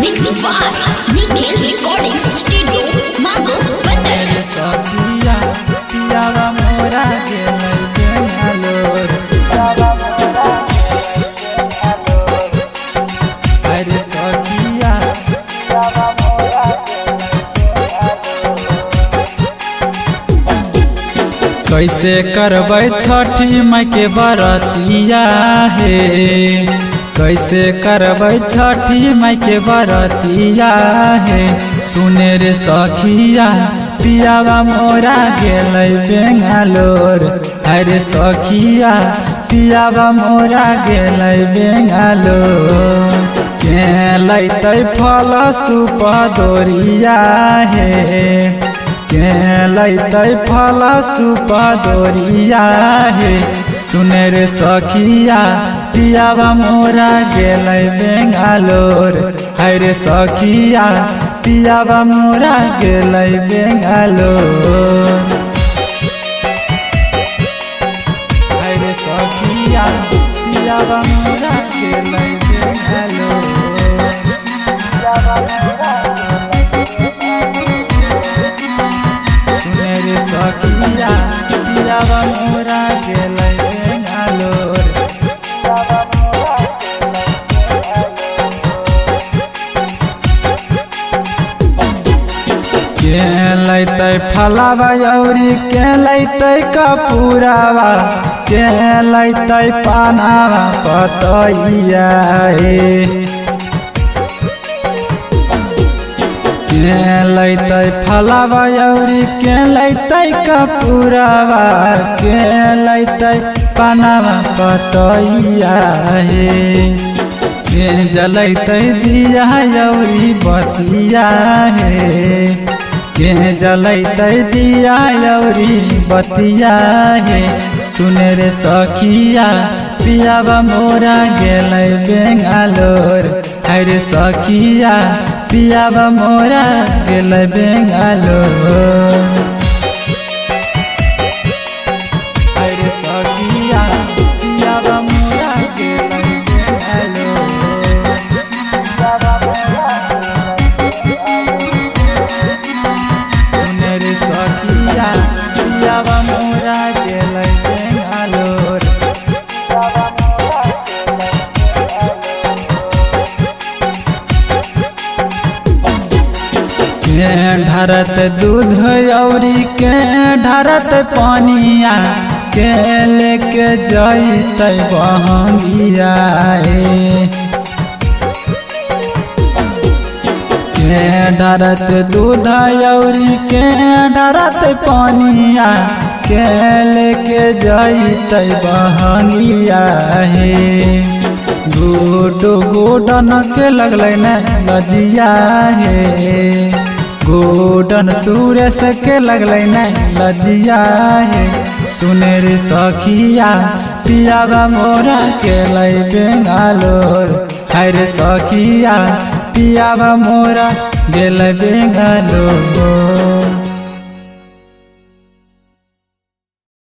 Mixed by Nikhil Recording Studio, Mango Bandar. सखिया पियावा मोरा गेलै बेंगलोर। अरे सखिया, कैसे करबै छठी माई के बरतिया हे, कैसे करबै छठी माई के बरतिया हे। सुने रे सखिया पियावा मोरा गेलै बेंगलोर। अरे सखिया पियावा मोरा गेलै बेंगलोर। के लैतै फल सुप दोरिया हे, के लैतै फल सुप दोरिया हे। सुने रे सखिया पियावा मोरा गेलै बेंगलोर। हाय रे सखिया पियावा मोरा गेलै बेंगलोर। हाय रे सखिया पियावा मोरा गेलै बेंगलोर। सुने रे सखिया पियावा मोरा गेलै बेंगलोर। के लैतै फलावा औरी के लैतै कपूरावा, के लैतै पानावा पतैया हे। के लैतै फलावा औरी के लैतै कपूरावा, के लैतै पानावा पतैया हे। के जलैतै दिया औरी बतिया हे, के जलैतै दिया औरी बतिया हे। सुने रे सखिया पियावा मोरा गेलै बेंगलोर। हाय रे सखिया पियावा मोरा गेलै बेंगलोर। हाय रे सखिया पियावा मोरा गेलै बेंगलोर। सुने रे सखिया पियावा मोरा गेलै बेंगलोर। के ढारत दूध औरी के ढारत पानिया, के लेके जैतै बहंगिया हे। के ढारत दूध औरी के ढारत पानिया, के लेके जैतै बहंगिया हे। गुडू गुडन के लगलै ने लजिया हे, गोडन सुरेश के लगलै ने लजिया हे। सुने रे सखिया पियावा मोरा गेलै बेंगलोर। हाय रे सखिया पियावा मोरा गेलै बेंगलोर।